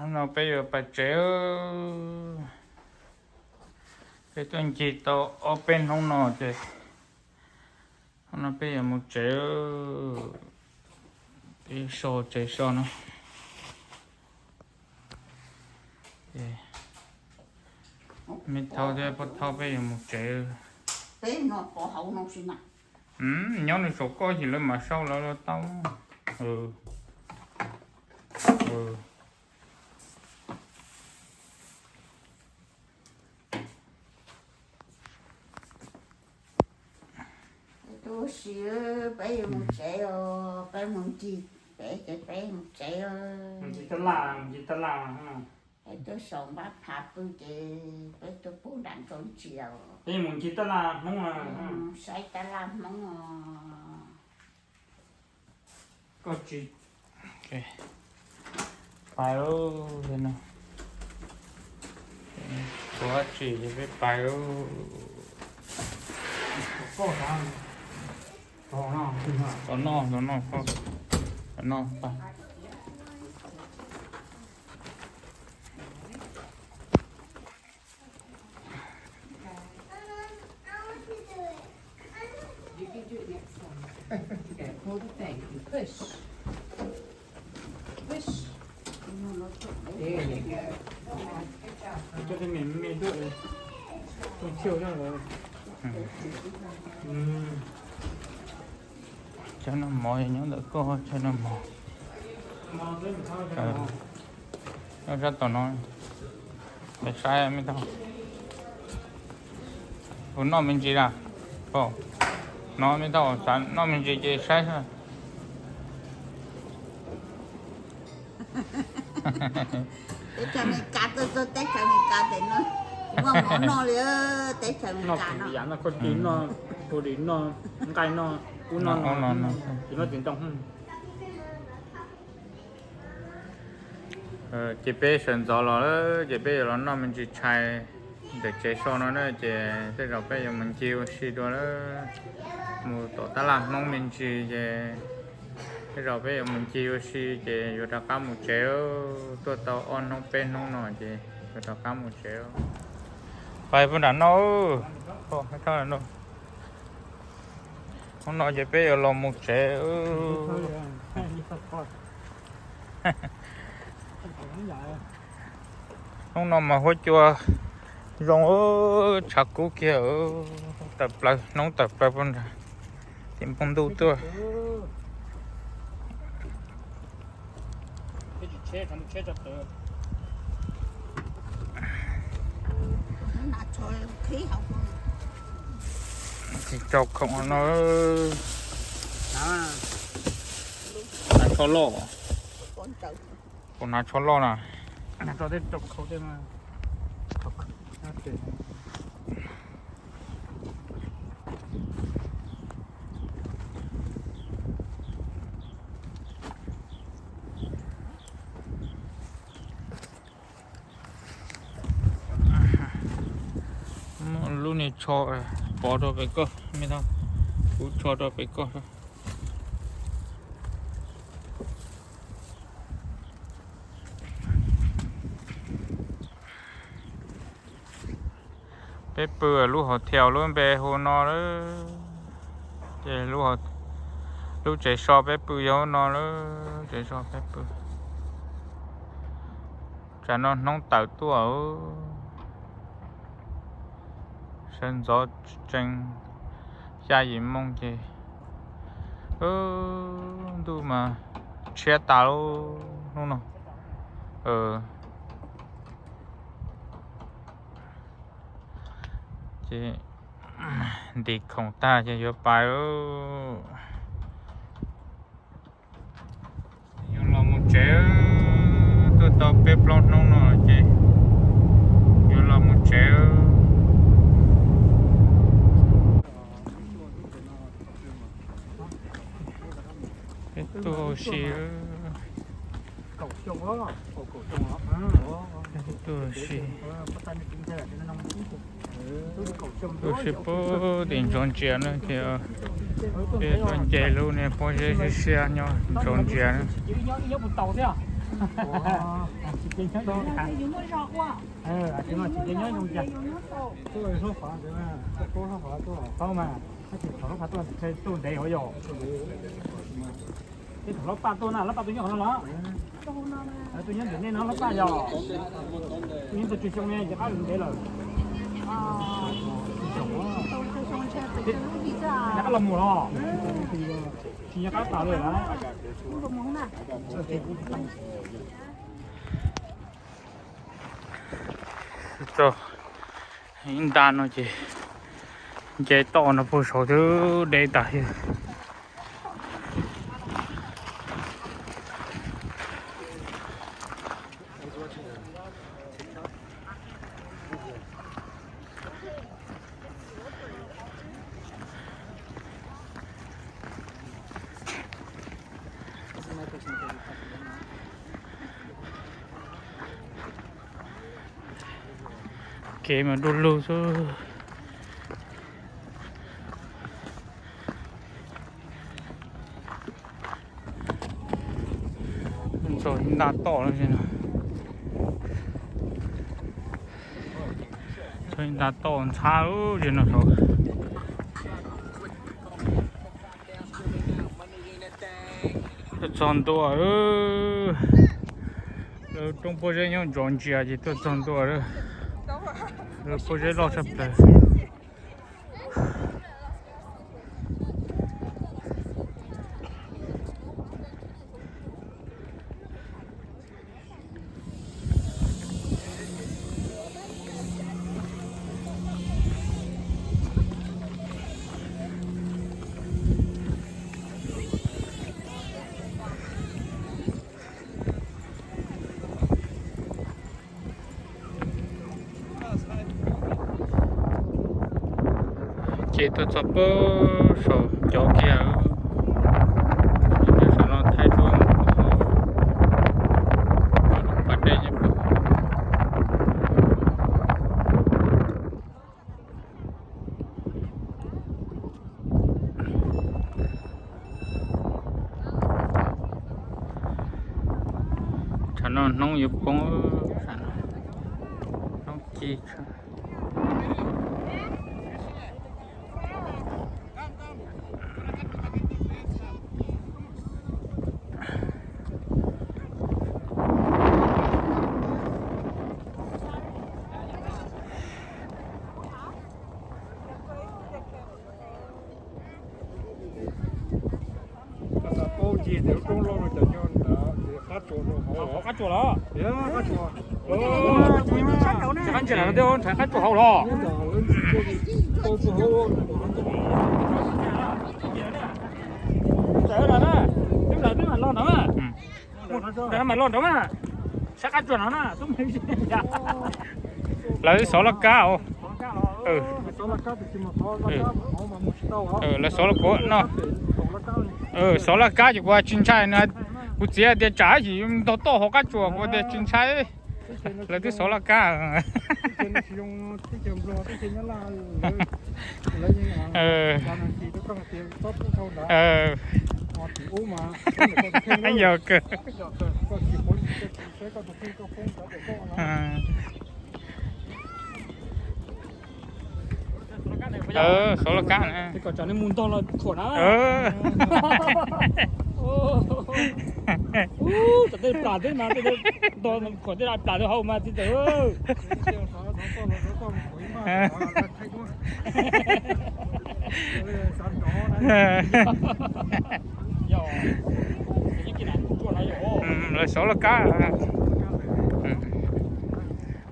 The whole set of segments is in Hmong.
Hnub no peb yuav pais tsev. Peb tuaj ncig tau ob peb hnub no ces hnub no peb yuav mus tsev. Peb so tsev so no. Me Thaub thiab Pub Thaub peb yuav mus tsev. Nyob nws saum koj ces lawv mam sau lawv los tau. Peb tuaj ua si, peb yuav mus tsev os, peb mus ncig pem ces peb mus tsev os. Peb tuaj saum npab phav pw ces peb tuaj pub nram nroo ntsia os. Peb mus ncig tab laj Hmoob, saib tab laj Hmoob os. Koj tsis pais lawm no. Ua tsis peb pais lawm. Tos noj, tos noj, tos noj. You can do it next time. Okay, hold the thing and push. Push. There you go. Good job. Cho cái mềm mềm đuổi. Không chiều cho rồi. Cov no mov nyob ntawm koj, cov no mov. Nyob sab tom no. Peb saib me Thaub. Puas noj me ntsis na? Pom no me Thaub xav noj me ntsis ces saib. Teb chaws Amelikas, tuaj tuaj teb chaws Amelikas tes no muaj mov noj li. Teb chaws Amelikas no, koj tis noj, ua dis noj, nqaij noj, ub noj no, tsis muaj tis ntoo. Ces peb sawv ntxov los lawm ces peb yuav los noj me ntsis tshais ntawm tsev so no na, ces tej zaum peb yuav mus ncig ua si dua lawm, mus tom tab laj Hmoob me ntsis ces tej zaum peb yuav mus ncig ua si ces yuav rov qab mus tsev. Tuaj tau ob hnub peb hnub no ces yuav rov qab mus tsev. Pais puag nram no. Hnub no ces peb yuav los mus tsev. Hnub no mas huab cua zoo, tshav kub kiag, tawm plaws, hnub tawm plaws puag nrad, tim npoo ntuj tuaj. Tsis tau khoom no. Hnav tsho loj. Kuv hnav tsho loj na. Muaj lub niag tsho pov rau pem koj, me Thaub, kuv tsho rau pem koj. Peb pw lub hotel lub npe hu no lawm, ces lub tsev so peb pw yog no lawm, tsev so peb pw. Tsam no hnub tawm tuaj, sawv ntxov tsees xya yim moo ces ntuj mas tshiab tas lub hnub no. Ces ntim khoom tag ces yuav pais lawm. Yuav los mus tsev, tuaj tau peb plaub hnub no ces yuav los mus tsev. Peb tuaj ua si, peb tuaj ua si, tuaj ua si puag tim Georgia na, ces peb tuaj nce lub niag pob zeb siab siab nyob Georgia na. Tsis ces nyob zoo cas. Tsis ces nyob zoo cas. Paub mas, tab sis thaum lub phav tuaj txhais tuaj ntev ua yog. Tej thaum lab paj tuaj na, lab paj tuaj nyob qhov no los? Tuaj nyob ntawm nej no lab paj yog. Tuaj nyob tau tsawg xyoo ne, ces qab ntev lawm. Nyob qab los mus los? Tsis nyob qab tas li lawm. Txog ib nta no ces nce toj no puag saud twb deb tas li. Kev mas du lug xwb. Txog ib nta toj no, txog ib nta toj ntxhab lawm no. Tuaj txog ntua, lawv roob pob zeb nyob ntsos ntsia ces tuaj txog ntua lawm. Lawv pob zeb loj tshaj plaws. Ces tuaj txog pem saum cov kiag, saum no thaij tsuas pas dej. Tsam no hnub yuav poob, hnub ci. Qab tsuas los? Qab tsuas hauv los? Twb lawv twb mam los nrad mas. Lawv mam los nrad mas. Sab qab tsuas no na. Lawv xov laj kab os. Lawv xov laj kab no. Xov laj kab ces kuv tsis ntshai no. Kuv txiv tias tsam ib yam ntog toj hauv qab tsuas, kuv tias tsis ntshai. Lawv twb xov laj kab. Yog kawg. Xov laj kab na. Kom tsam nej mus ntog los khuam na. Tsam tej plam tej mas, ntog khuam tej plam rau hauv mas txiv ntxawm. Lawv xov laj kab.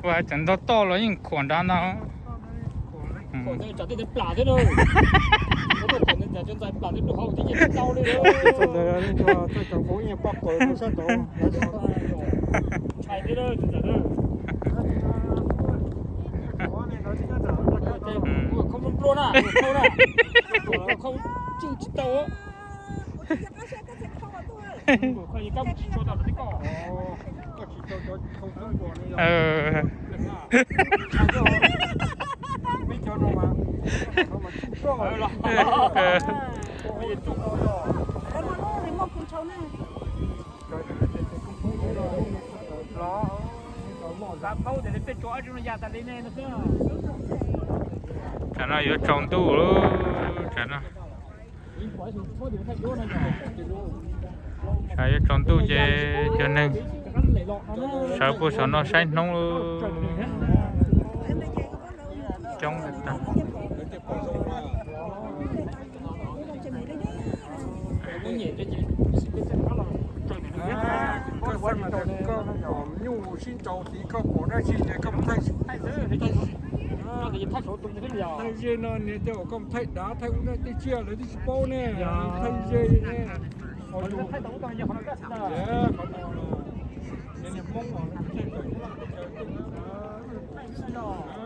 Ua tsam ntog toj los yeej khuam nrad ntag. Tsam no yuav tsaus ntuj lawm, tsam no. Tsam yuav tsaus ntuj ces cov neeg sawv puag saum no saib hnub lawm. Coob tag. Koj xav tias koj pom nyuj sib nraus tid, koj pom dab tsi ces koj mus thaij, thaij ze no, niag tej uas koj mus thaij dav thaij ub tej tsiaj lawv twb tsis paub ne, thaij ze ne. Qhov no, niag Hmoob os, thaij tawm teb chaws.